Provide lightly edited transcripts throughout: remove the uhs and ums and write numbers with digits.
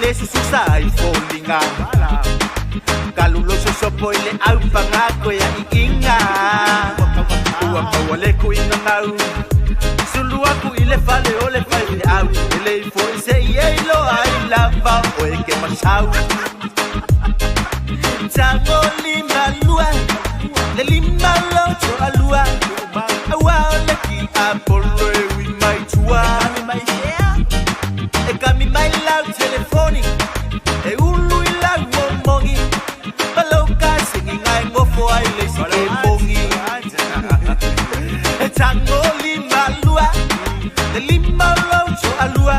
le sususa ai foliga. Kalulo sosopo i le aupaga koe a iiga. Ua maua le kuiga gau. Sulu aku i le fale o le faifeau. E le i fo'i se i e iloa ai lava o oe ke masau. Tago 52 le lima loto alua. Aua o le tiapolo e ui mai tua. E kami mai lau telefoni e ulu i lau momogi. Malo ka singi ngai ngofo ai le isi ke mongi. E tago 52 le lima loto alua.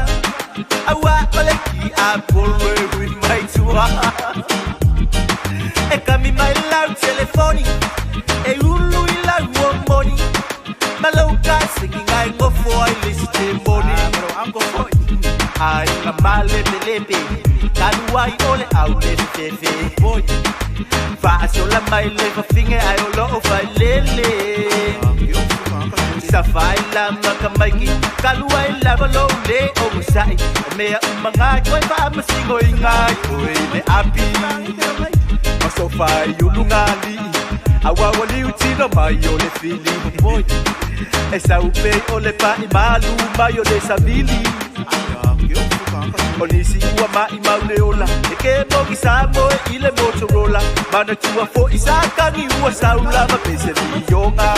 Aua o le tiapolo e ui mai tua. E kami mai lau telefoni e ulu i lau momoni. Malo ka singi ngai ngofo ai le isi te moni. Ai nga male pelepe kaluai o le au le fefe. Faasola mai le fafinge ai o loo failele. Sa fai la makamaiki kaluai lava lou le o musai. Mea umangai koe faamasingo i ngai oe le api. Masofa i ulungalii auaualiu tino mai o le fili. E saupe o le pa'i malu mai o le savili. O nisi ua ma'i mau le ola e ke mogi sa moe i le Motorola. Manatua fo'i sa kagi ua sau lava pese lioga.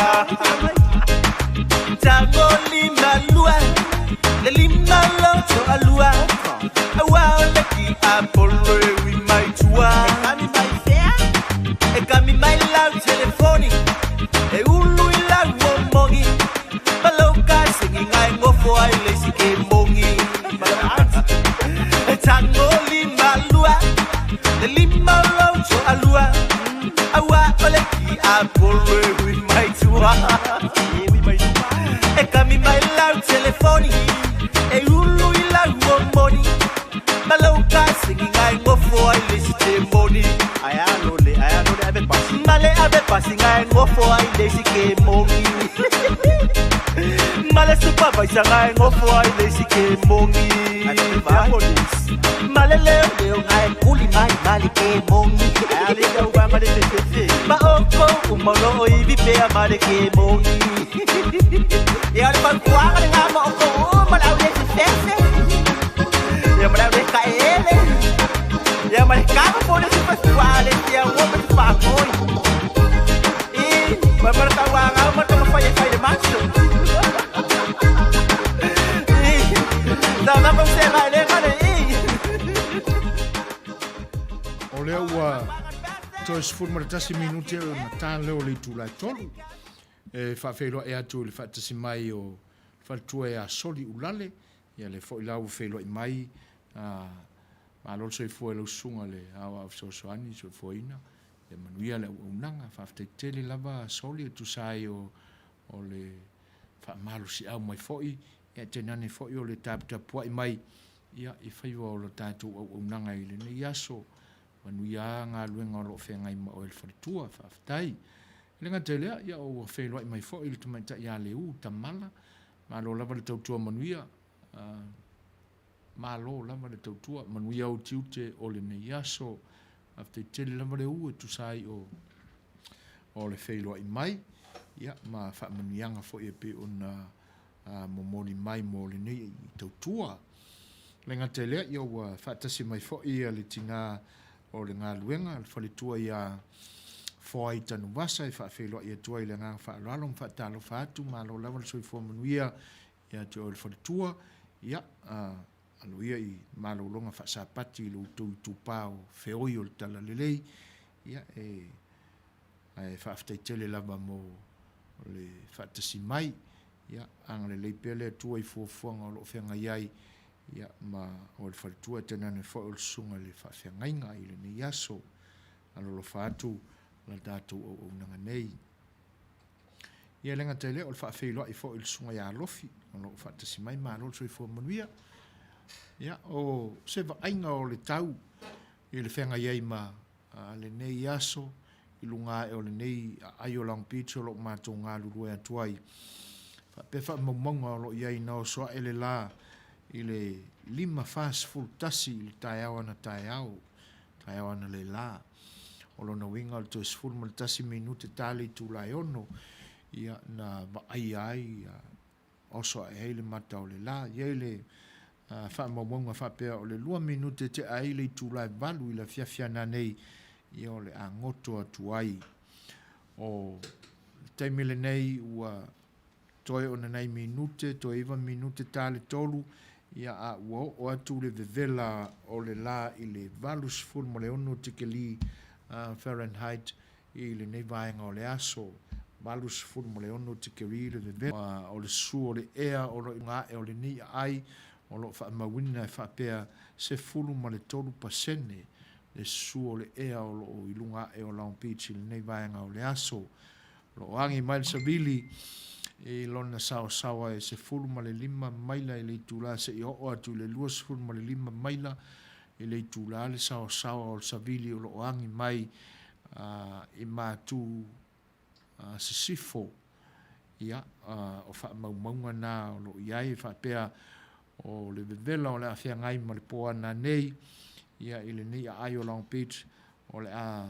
Tago 52 le lima loto alua. Aua o le tiapolo e ui mai tua. E kami mai lau telefoni e ulu i lau momogi. Malo ka singi ngai ngofo ai le isi ke mongi. E tago 52 le lima loto alua. Aua o le tiapolo e ui mai tua. E kami mai lau telefoni e ulu i lau momoni. Malo ka singi ngai ngofo ai le isi te moni. Male ave pasi ngai ngofo ai le isi ke mongi. Male supervisor ngai ngofo ai le isi ke mongi. Male leo leo ngai kuli mai male ke mongi. Ma oko umolo o ivi pea male ke mongi. Ia le fautuaga le ngā ma oko uma le au le fefefe. Ia ma le au le kaele. Ia ma le kava po le sifa le tia ua ma te whakoi. I, ma mara ka wanga ma ka mawhai e whai le maso. I, tā nā kau se ngai le ngane i. O lea ua toe 11 minute o le matā leo o le itula e 3. E faafeiloai atu i le faatasi mai o le faletua ia Soli Ulale, ia le foi la ua feiloai mai, malo le soifua i lau susuga le aoao fesoasoani soifuaina, ia manuia le auaunaga. Faafetai tele lava Soli e tusa ai o le faamalosiau mai foi, ia tainane foi o le taputapuai mai ia i faiva o le tatou auaunaga i lenei aso. Manuia galuega o lo o feagai ma oe le faletua. Faafetai. E le gata i lea, ia ua feiloai mai foi le tamaitai ia Leu Tamala. Malo lava le tautua manuia. Malo lava le tautua. Manuia ou tiute o lenei aso. Faafetai tele lava Leu e tusa ai o le feiloai mai. Ia, ma faamanuiaga foi e pei ona momoli mai mo lenei tautua. Le gata i lea, ia ua faatasi mai foi le tinā o le galuega, le faletua ia Foai Tanuvasa e faafeiloai atu ai le agaga faaaloalo ma faatalofa atu, malo lava le soifua manuia ia te oe le faletua. Ia, alo ia i malologa faasapati i lo outou itupa o feoi o le Talalelei. Ia, e Ae faafetai tele lava mo le faatasi mai. Ia, agalelei pea le Atua i fuafuaga o lo o feagai ai, ia, ma o le faletua e tainane foi o le susuga i le faafeagaiga i lenei aso. Alolofa atu la tatou auaunaga nei. Ia, e le gata i lea, o le faafeiloai foi i le susuga ia Alofi o lo o faatasi mai, malo le soifua manuia. Ia, o se vaaiga o le tau i le feagai ai ma A lenei aso, i luga ae o lenei aai o Long Beach o lo o matou galulue atu ai. Faapea faamaumauga o lo o i ai na oso ae le la i le 5:41 i le taeao ana taeao, taeao analeila. O lona uiga o le toe 11 minute ta le itula e 6, ia, na vaaia ai, ia, oso ae ai le mata o le la. E i ai le faamaumauga faapea o le 2 minute e tea ai le itula e 8 i le afiafi ananei, ia o le a goto atu ai. O le taimi lenei ua toe o nai minute, toe 9 minute ta le 3, ia a ua oo atu le vevela o le la i le 86 tikeli Fahrenheit i lenei vaega o le aso, 86 tikeri le vevela o le susu o le ea o lo o i luga ae o lenei aai o lo o faamauina e faapea 13% le susu o le ea o lo o i luga ae o Long Beach i lenei vaega o le aso. O lo o agi mai le savili i lona saosaoa e 15 maila i le itula seia oo atu i le 25 maila i le itula le saosaoa o le savili o lo o agi mai i matu sisifo. Ia, o faamaumauga na o lo o i ai e faapea o le vevela o le a feagai ma le po ananei, ia, i lenei aai o Long Beach, o le a